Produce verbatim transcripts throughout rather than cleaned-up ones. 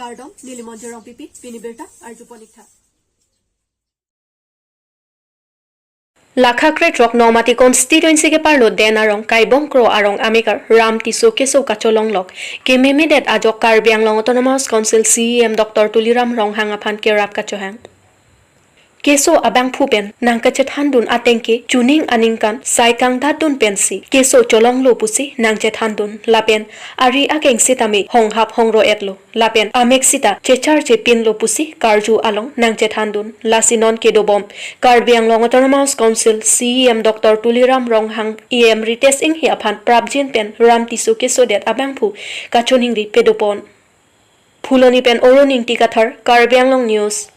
Kardom, neli Monjir Rongpipi, pini birta arjupon ik tha. Lakha kre throk Nongmati constituency keparlo Den Arong Kaibong Kro arong amekar Ram Tisso keso kacholonglok kememedet ajok Karbi Anglong Autonomous Council C E M Doctor Tuliram Ronghang aphan kerap kachohang. Keso abangphu pen nangkachethandun ateng ke chuning aningkan sai kangdatdun pensi keso cholonglo pusi nangchethandun lapen ari akeng sitame honghap hongro-etlo. Lapen amek sita chechar chepinlo pusi karju along nangchethandun. Lasi non kedobom Karbi Anglong Autonomous Council C E M Doctor Tuliram Ronghang, E M Ritesh Enghi aphan prapjin pen Ram Tisso kesodet abangphu kachoningri pedopon. Phuloni pen Orun Ingti Kathar, Karbi Anglong News.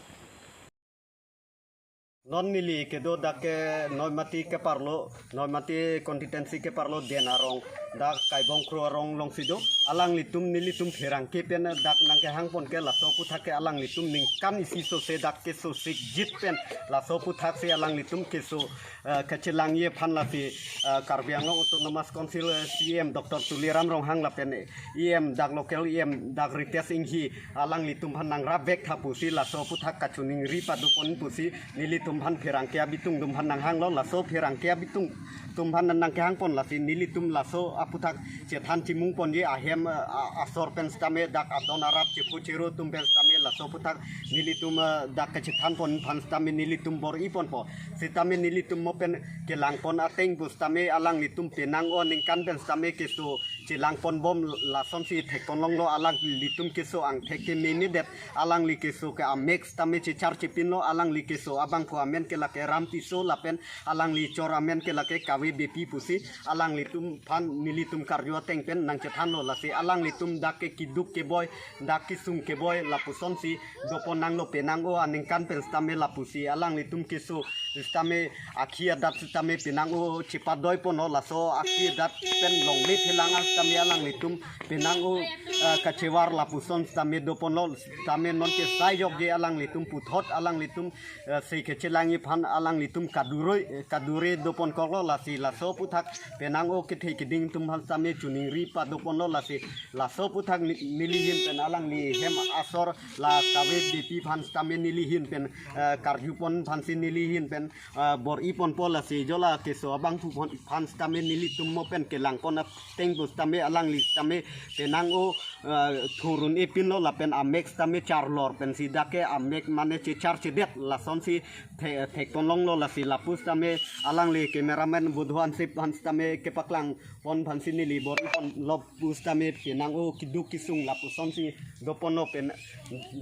Non neli kedo dak ke Nongmati keparlo, Nongmati constituency keparlo Den Arong, dak Kaibong Kro arong alongsi do. Alanglitum nelitum pherangke pen dak nangkehangpon ke laso aphuthak ke alanglitum ningkan isi sose dak keso sikjit pen laso aphuthak si alanglitum keso, eh, kachelangji aphan lasi, eh, Karbi Anglong Autonomous Council, eh, C E M Doctor Tuliram Ronghang lapen, eh, E M dak local E M dak Ritesh Enghi alanglitum aphan nangrapvek tha pusi laso aphuthak kachoningri padopon pusi nelitum aphan pherangke abitung atum aphan nanghanglo. Laso pherangke abitung atum aphan nangkehangpon lasi nelitum laso aphuthak chethan chimungponji ahem, eh, a-, asor pen sitame dak adon arap chepu cheru atum pen sitame laso aphuthak nelitum, eh, dak kachethanpon aphan sitame nelitum bor-iponpo. Sitame nelitum mo pen kelangpon ateng pu sitame alanglitum penang-o aningkan pen sitame keso chelangponbom lasonsi thekponlonglo. Alanglitum keso angthek kememedet, alangli keso ke amek sitame chechar chepinlo. Alangli keso abangphu amen ke lake Ram Tisso lapen alangli chor amen ke lake Kave Beypi pusi alanglitum aphan nelitum karju ateng pen nangchethanlo. Lasi alanglitum dak ke keduk keboi, dak kesung keboi lapusonsi dopon nanglo penang-o aningkan pen sitame lapusi alanglitum keso sitame akhi adat sitame penang-o chepadoiponlo. Laso akhi adat pen longle thelang an sitame alanglitum penang-o, eh, kachevar lapuson sitame doponlo. Sitame non ke sai jokje alanglitum puthot alanglitum, eh, sei kachelangji aphan alanglitum kaduroi, eh, kadure doponkoklo. Lasi laso aphuthak penang-o kethe keding atum aphan sitame choningri padoponlo. Lasi laso aphuthak ne-, neli ahin pen alangli hem asor la Kave Beypi aphan sitame neli ahin pen, eh, karjupon aphansi neli ahin pen, eh, bor-iponpo. Lasi jo la keso abangphu aphan, aphan sitame nelitum mo pen kelangpon ateng pu sitame alangli sitame penang-o, eh, thurun-epinlo lapen amek sitame charlor pensi dak ke amek mane chechar chedet lasonsi the-, thekponlonglo. Lasi lapu sitame alangli cameraman Budhu Hansip aphan sitame kepaklangpon aphansi neli bor-iponlo pu sitame penang-o keduk kesung lapusonsi doponlo pen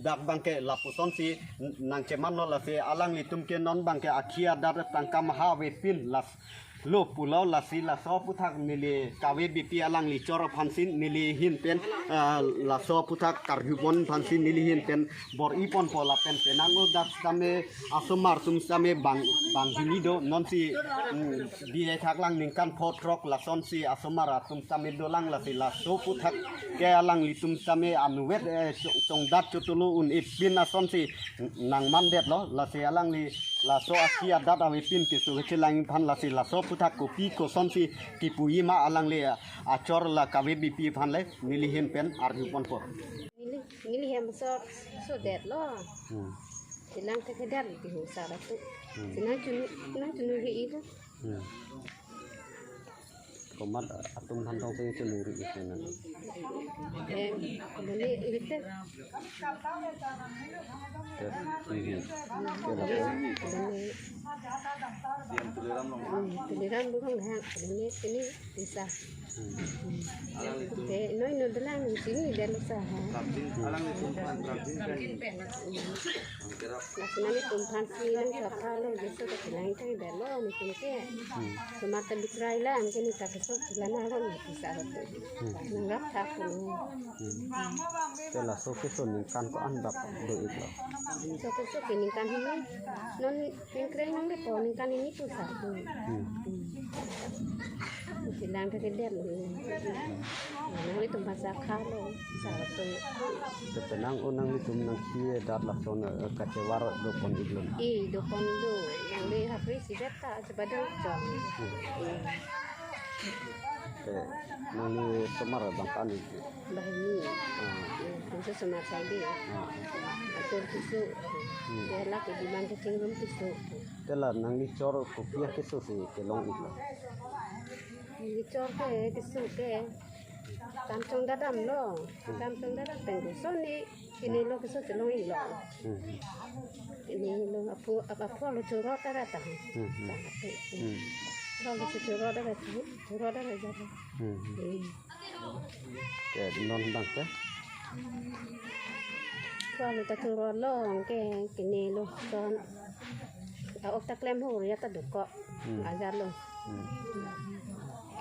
dak abangke lapusonsi nangchemanlo. Lasi alanglitum ke non abangke akhi adat tangka maha avepin las lo pulo. Lasi laso aphuthak neli Kave Beypi alangli chor aphansi neli ahin pen, ah, laso aphuthak karjupon aphansi neli ahin pen bor-iponpo lapen penang-o dak sitame asomar atum sitame bang, banghini do nonsi, mm, bihek haklang ningkan pho throk lasonsi asomar atum sitame dolang. Lasi laso aphuthak ke alanglitum sitame anuvet, eh, chong-, chongdat chotolo un-epin asonsi nangmandetlo. Lasi alangli laso akhi adat avepin keso kachelangji aphan lasi laso aphuthak kopi kosonsi kipuji ma alangli achor la Kave Beypi aphan le neli ahin pen arjuponpo. Neli, neli hem so, sodetlo. Hmm. Chelang thekthe det ti hu sar atum. Hmm. Chenang chunu, nang chunuri-ido. Hmm. Komat atum aphan tong se chunuri-ido nang. Eh, beli ite. Tet, hmm. Beli. Hmm, Tuliram Ronghang, beli ini. Desa. Hmm. Te noi no dolang sini desa ha. Prapjin, alanglitum aphan prapjin pen. Prapjin pen. Kerap. Laso nanglitum aphansi nangkapalo desa ta chelang tang delo nelitum ke. Hmm. Semata bikrai lang ke neta keso chelang alam desa hotu. Hmm. Nangrap thak lo. Hmm. Te laso keso ningkan ko-an bak do-iklo. Laso keso ke ningkan hini. Non ningkreng nanglepo ningkan hini pu sar pu. Hmm. Hmm. Chelang thekthe det lo. Nanglitum aphan sa khalo, sar atum. Te penang-o nanglitum nangkhi adat lason, eh, kachevar dopon-iklo. Eh, dopon do. Nangli hapri sidet ta chepadang chong. Hmm. Eh. Eh, nangli osomar abang ko-an isi? Banghini. Ah. Eh, pinso osomar side. Ah. Atur keso. Hmm. Ke lake demand kachingrum keso. Te la nangli chor kopi akeso si kelong-iklo? Neli chor ke keso ke kam chongdam damlo. Hmm. Kam chongdam dam pen kosonsi kenelo keso chelong-iklo. Hmm. Kenelo aphu, ap-, aphu lo choro ta ra ta. Hmm, hmm. Aphu lo choro ta ra ta. Choro ta ra ja. Hmm, hmm. Hmm. Ke non abang ke? Aphu lo ta chorolo ke kenelo ton. A-ok ta klem ho ya ta dokok. Hmm. Ajat lo. Hmm.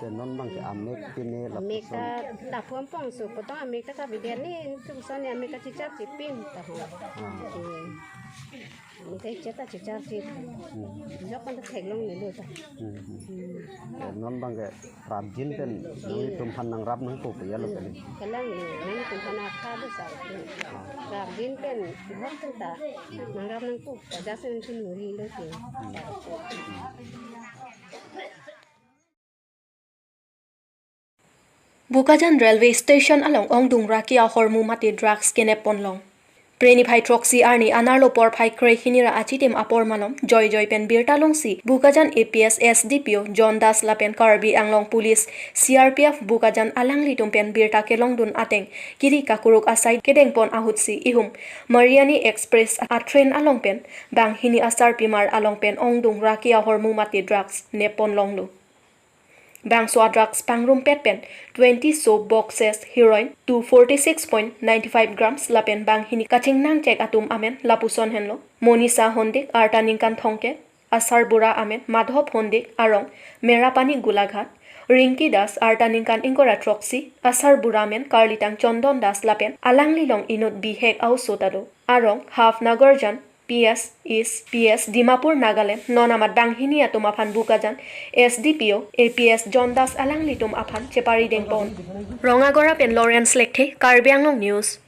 Ke non abang ke amek pine lapuson. Amek ta lapu ampong so, potong amek ta kabidian ni, tu son ni amek ta chichar chipin ta ho. Ah. Hmm. Amek ta chichar ta chichar chip. Hmm. Jok kan ta theklonglelo ta. Hmm, hmm. Hmm. Ke non abang ke rapjin pen nanglitum aphan nangrap nangpo pu ya lo kali. Kalang ni, nanglitum aphan apha do sa. Ah. Rapjin pen, hok pen ta nangrap nangpo. Ajat si nangchiningri lo ke. Hmm. Bokajan Railway Station along ongdung raki ahormu mate drugs kenep ponlong. Phre niphai throksi arni anerlo porphai kre hini ra achitim apor malom joijoi pen birta longsi Bokajan A P S S D P O John Das lapen Karbi Anglong Police C R P F Bokajan alanglitum pen birta kelongdun ateng kiri kakuruk asai kedengpon ahutsi ihum Mariani Express a-train along pen banghini asarpimar along pen ongdung raki ahormu mate drugs nep ponlonglo. Bangso a-drugs pangrumpet pen twenty soap boxes heroin, two forty six point nine five grams lapen banghini kachingnangchek atum amen lapuson henlo: Monisa Hondik, arta ningkan thomkep, asarbura amen Madhop Hondik, arong Merapani Golaghat; Rinki Das, arta ningkan ingkoi ra throksi, asarbura amen karlitang Chondon Das lapen alanglilong inut bihek a-oso ta do, arong Half Nagarjan, P S East, P S Dimapur, Nagaland. Non amat banghini atum aphan Bokajan S D P O, A P S John Das alanglitum aphan chepari dengpon. Rongagora pen Lawrence Lekthe, Karbi Anglong News.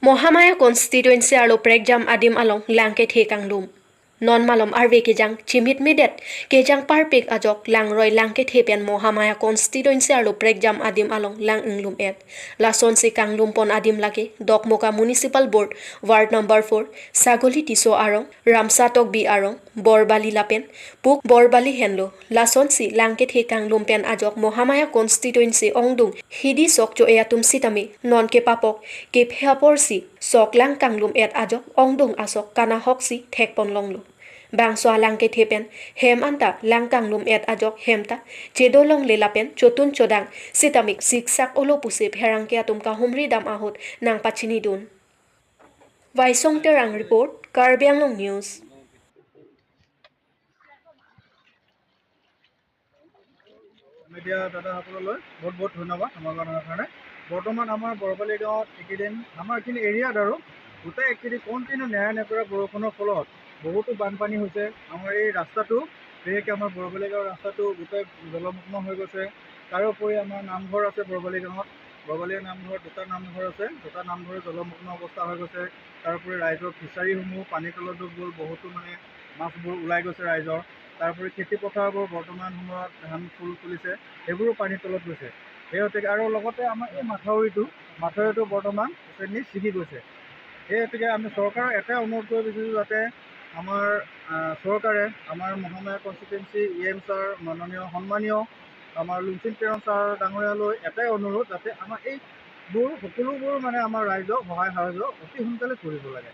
Mahamaya constituency arlo prekjam adim along lang kethe kanglum. Non malom arve kejang chimitmedet kejang parpik ajok langroi lang kethe pen Mahamaya constituency arlo prekjam adim along lang inglum-et. Lasonsi kanglumpon adim lake Dokmoka Municipal Board, Ward number four, Sagoli Tisso arong, Ramsa Tokbi arong, Borbali lapen Puk Borbali henlo. Lasonsi lang kethe kanglum pen ajok Mahamaya constituency ongdung hidi sok cho-e atum sitame non kepapok kephe aporsi sok lang kanglum-et ajok ongdung asok kanahoksi thekponlonglo. Bangso alang kethe pen hem anta lang kanglum-et ajok hem ta chedolongle lapen chotun chodang sitame siksak-olo pusi pherangke atum kahumri dam ahut nangpachinidun. Vaisong Terang report, Karbi Anglong News. Media দাদাসকললৈ বহুত বহুত ধন্যবাদ আমাৰ গাঁৱৰ কাৰণে। বৰ্তমান আমাৰ বৰবালি গাঁৱত এইকেইদিন আমাৰ এইখিনি এৰিয়াত আৰু গোটেই এইকেইদিন কণ্টিনিউ নেৰা নেপেৰা বৰষুণৰ ফলত বহুতো বানপানী হৈছে। আমাৰ এই ৰাস্তাটো, বিশেষকৈ আমাৰ বৰবালি গাঁৱৰ ৰাস্তাটো গোটেই জলমগ্ন হৈ গৈছে। তাৰোপৰি আমাৰ নামঘৰ আছে বৰবালি গাঁৱত, বৰবালি নামঘৰ, দুটা নামঘৰ আছে, দুটা নামঘৰ জলমগ্ন অৱস্থা হৈ গৈছে। তাৰোপৰি ৰাইজৰ ফিচাৰীসমূহ পানীৰ তলত ডুব গ'ল, বহুতো মানে মাছবোৰ ওলাই গৈছে ৰাইজৰ। তাৰোপৰি খেতি পথাৰবোৰ বৰ্তমান সময়ত ধান ফুল ফুলিছে, সেইবোৰো পানীৰ তলত গৈছে। সেই গতিকে আৰু লগতে আমাৰ এই মাথাউৰিটো, মাথাউৰিটো বৰ্তমান নি ছিগি গৈছে। সেই গতিকে আমি চৰকাৰক এটাই অনুৰোধ কৰিব বিচাৰিছোঁ যাতে আমাৰ, আহ, চৰকাৰে আমাৰ Mahamaya constituency E M sir, মাননীয় সন্মানীয় আমাৰ লুংচিন তেৰণ ছাৰ ডাঙৰীয়ালৈ এটাই অনুৰোধ যাতে আমাৰ এইবোৰ সকলোবোৰ মানে আমাৰ ৰাইজক সহায় সাহায্য অতি সোনকালে কৰিব লাগে।